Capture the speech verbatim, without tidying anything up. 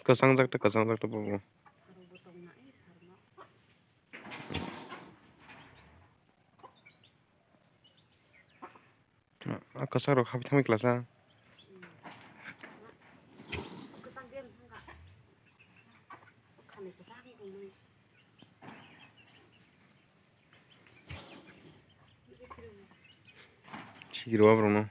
Kwchang jak ta, kwchang jak ta bobo. A kwchak rok habi thangwi klasa. Sikiro borokno.